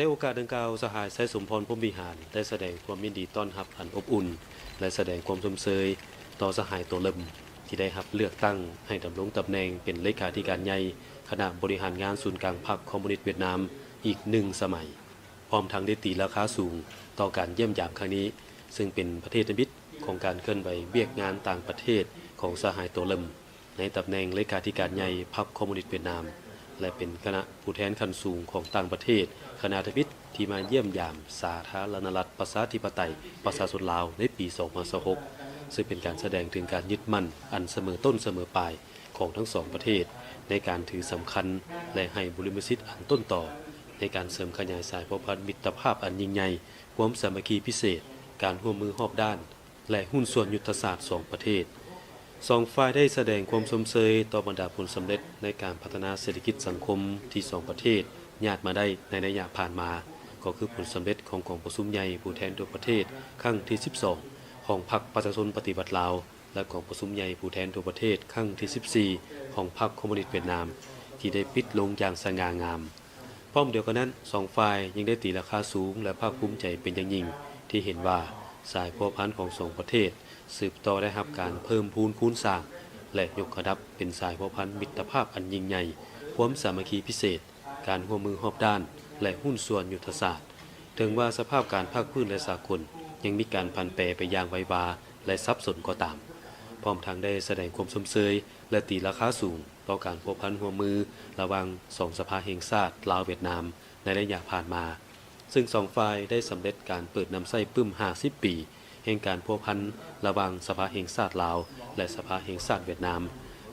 ໃນໂອກາດດັ່ງກ່າວ, ສະຫາຍ ໄຊສົມພອນ ພົມວິຫານ ໄດ້ສະແດງຄວາມຍິນດີຕ້ອນຮັບອັນອົບອຸ່ນ ແລະ ສະແດງຄວາມຊົມເຊີຍຕໍ່ສະຫາຍ ໂຕເລິມ ທີ່ໄດ້ຮັບເລືອກຕັ້ງໃຫ້ດຳລົງຕຳແໜ່ງເປັນເລຂາທິການໃຫຍ່ຄະນະບໍລິຫານງານສູນກາງພັກຄອມມູນິດຫວຽດນາມອີກໜຶ່ງສະໄໝ, ພ້ອມທັງໄດ້ຕີລາຄາສູງຕໍ່ການຢ້ຽມຢາມຄັ້ງນີ້, ເຊິ່ງເປັນປະເທດທຳອິດຂອງການເຄື່ອນໄຫວວຽກງານຕ່າງປະເທດຂອງສະຫາຍ ໂຕເລິມ ໃນຕຳແໜ່ງເລຂາທິການໃຫຍ່ພັກຄອມມູນິດຫວຽດນາມ ແລະ ເປັນຄະນະຜູ້ແທນຂັ້ນສູງຂອງຕ່າງປະເທດ, ຄະນະທຳອິດທີ່ມາຢ້ຽມຢາມສາທາລະນະລັດ ປະຊາທິປະໄຕ ປະຊາຊົນລາວໃນປີສອງພັນຊາວຫົກ ເຊິ່ງເປັນການສະແດງເຖິງການຍຶດໝັ້ນອັນສະເໝີຕົ້ນສະເໝີປາຍຂອງທັງສອງປະເທດ ໃນການຖືສຳຄັນ ແລະ ໃຫ້ບຸລິມະສິດອັນຕົ້ນຕໍ ໃນການເສີມຂະຫຍາຍສາຍພົວພັນມິດຕະພາບອັນຍິ່ງໃຫຍ່, ຄວາມສາມັກຄີພິເສດ, ການຮ່ວມມືຮອບດ້ານ ແລະ ຫຸ້ນສ່ວນຍຸດທະສາດສອງປະເທດ. ສອງຝ່າຍໄດ້ສະແດງຄວາມຊົມເຊີຍຕໍ່ບັນດາຜົນສຳເລັດໃນການພັດທະນາເສດຖະກິດສັງຄົມທີ່ສອງປະເທດຍາດມາໄດ້ໃນໄລຍະຜ່ານມາ, ກໍຄືຜົນສຳເລັດຂອງກອງປະຊຸມໃຫຍ່ຜູ້ແທນທົ່ວປະເທດຄັ້ງທີສິບສອງ ຂອງພັກປະຊາຊົນປະຕິວັດລາວ ແລະ ກອງປະຊຸມໃຫຍ່ຜູ້ແທນທົ່ວປະເທດຄັ້ງທີສິບສີ່ ຂອງພັກຄອມມູນິດຫວຽດນາມ ທີ່ໄດ້ປິດລົງຢ່າງສະຫງ່າງາມ. ພ້ອມດຽວກັນນັ້ນ, ສອງຝ່າຍຍັງໄດ້ຕີລາຄາສູງ ແລະ ພາກພູມໃຈເປັນຢ່າງຍິ່ງ ທີ່ເຫັນວ່າສາຍພົວພັນຂອງສອງປະເທດ ສືບຕໍ່ໄດ້ຮັບການເພີ່ມພູນຄູນສ້າງ ແລະ ຍົກລະດັບເປັນສາຍພົວພັນມິດຕະພາບອັນຍິ່ງໃຫຍ່, ຄວາມສາມັກຄີພິເສດ, ການຮ່ວມມືຮອບດ້ານ ແລະ ຫຸ້ນສ່ວນຍຸດທະສາດ. ເຖິງວ່າສະພາບການພາກພື້ນ ແລະ ສາກົນຍັງມີການຜັນແປໄປຢ່າງໄວວາ ແລະ ສັບສົນກໍຕາມ, ພ້ອມທັງໄດ້ສະແດງຄວາມຊົມເຊີຍ ແລະ ຕີລາຄາສູງຕໍ່ການພົວພັນຮ່ວມມືລະຫວ່າງສອງສະພາແຫ່ງຊາດລາວ-ຫວຽດນາມໃນໄລຍະຜ່ານມາ, ເຊິ່ງສອງຝ່າຍໄດ້ສຳເລັດການເປີດນຳໃຊ້ປຶ້ມຫ້າສິບປີ ແຫ່ງການພົວພັນລະຫວ່າງສະພາແຫ່ງຊາດລາວ ແລະ ສະພາແຫ່ງຊາດຫວຽດນາມ,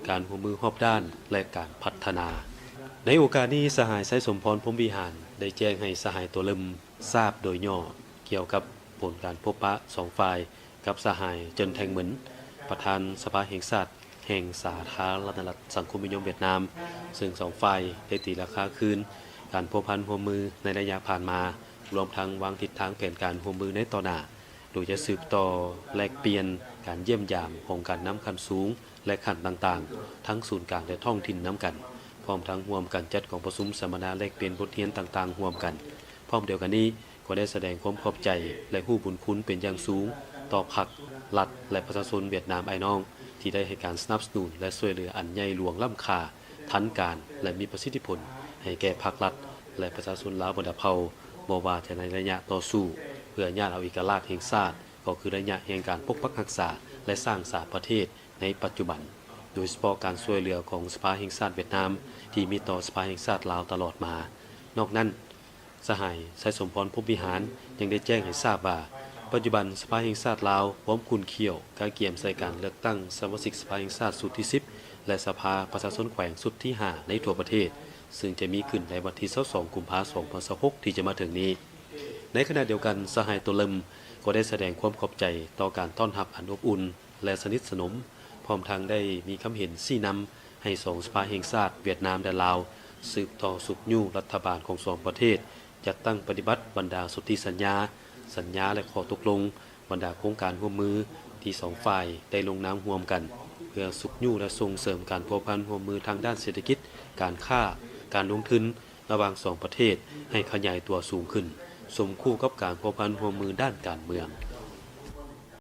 ການຮ່ວມມືຮອບດ້ານ ແລະ ການພັດທະນາ. ໃນໂອກາດນີ້, ສະຫາຍ ໄຊສົມພອນ ພົມວິຫານ ໄດ້ແຈ້ງໃຫ້ສະຫາຍ ໂຕເລິມ ຊາບໂດຍຫຍໍ້ກ່ຽວກັບຜົນການພົບປະສອງຝ່າຍ ກັບສະຫາຍ ເຈິນ ແທງເໝິນ ປະທານສະພາແຫ່ງຊາດແຫ່ງສາທາລະນະລັດສັງຄົມນິຍົມຫວຽດນາມ, ເຊິ່ງສອງຝ່າຍໄດ້ຕີລາຄາຄືນການພົວພັນຮ່ວມມືໃນໄລຍະຜ່ານມາ, ລວມທັງວາງທິດທາງແຜນການຮ່ວມມືໃນຕໍ່ໜ້າ, ໂດຍຈະສືບຕໍ່ແລກປ່ຽນການຢ້ຽມຢາມຂອງການນຳຂັ້ນສູງ ແລະ ຂັ້ນຕ່າງໆ ທັງສູນກາງ ແລະ ທ້ອງຖິ່ນນຳກັນ, ພ້ອມທັງຮ່ວມກັນຈັດກອງປະຊຸມສຳມະນາແລກປ່ຽນບົດຮຽນຕ່າງໆຮ່ວມກັນ. ພ້ອມດຽວກັນນີ້, ກໍໄດ້ສະແດງຄວາມຂອບໃຈ ແລະ ຮູ້ບຸນຄຸນເປັນຢ່າງສູງຕໍ່ພັກ, ລັດ ແລະ ປະຊາຊົນຫວຽດນາມອ້າຍນ້ອງ ທີ່ໄດ້ໃຫ້ການສະໜັບສະໜູນ ແລະ ຊ່ວຍເຫຼືອອັນໃຫຍ່ຫຼວງລ້ຳຄ່າ, ທັນການ ແລະ ມີປະສິດທິຜົນໃຫ້ແກ່ພັກ, ລັດ ແລະ ປະຊາຊົນລາວບັນດາເຜົ່າ, ບໍ່ວ່າແຕ່ໃນໄລຍະຕໍ່ສູ້ເພື່ອຍາດເອົາເອກະລາດແຫ່ງຊາດ, ກໍຄືໄລຍະແຫ່ງການປົກປັກຮັກສາ ແລະ ສ້າງສາປະເທດໃນປັດຈຸບັນ, ໂດຍສະເພາະການຊ່ວຍເຫຼືອຂອງສະພາແຫ່ງຊາດຫວຽດນາມ ທີ່ມີຕໍ່ສະພາແຫ່ງຊາດລາວຕະຫຼອດມາ. ນອກນັ້ນ, ສະຫາຍ ໄຊສົມພອນ ພົມວິຫານ ຍັງໄດ້ແຈ້ງໃຫ້ຊາບວ່າ, ປັດຈຸບັນສະພາແຫ່ງຊາດລາວພວມຂຸ້ນຂ້ຽວກະກຽມໃສ່ການເລືອກຕັ້ງສະມາຊິກສະພາແຫ່ງຊາດຊຸດທີສິບ ແລະ ສະພາປະຊາຊົນແຂວງຊຸດທີຫ້າໃນທົ່ວປະເທດ, ເຊິ່ງຈະມີຂຶ້ນໃນວັນທີຊາວສອງ ກຸມພາ ສອງພັນຊາວຫົກ ທີ່ຈະມາເຖິງນີ້. ໃນຂະນະດຽວກັນ, ສະຫາຍ ໂຕເລິມ ກໍໄດ້ສະແດງຄວາມຂອບໃຈຕໍ່ການຕ້ອນຮັບອັນອົບອຸ່ນ ແລະ ສະໜິດສະໜົມ, ພ້ອມທັງໄດ້ມີຄຳເຫັນຊີ້ນຳໃຫ້ສອງສະພາແຫ່ງຊາດຫວຽດນາມ ແລະ ລາວ ສືບຕໍ່ຊຸກຍູ້ລັດຖະບານຂອງສອງປະເທດ ຈັດຕັ້ງປະຕິບັດບັນດາສົນທິສັນຍາ, ສັນຍາ ແລະ ຂໍ້ຕົກລົງ, ບັນດາໂຄງການຮ່ວມມືທີ່ສອງຝ່າຍໄດ້ລົງນາມຮ່ວມກັນ, ເພື່ອຊຸກຍູ້ ແລະ ສົ່ງເສີມການພົວພັນຮ່ວມມືທາງດ້ານເສດຖະກິດ, ການຄ້າ, ການລົງທຶນ ລະຫວ່າງສອງປະເທດໃຫ້ຂະຫຍາຍຕົວສູງຂຶ້ນ, ສົມຄູ່ກັບການພົວພັນຮ່ວມມືດ້ານການເມືອງ.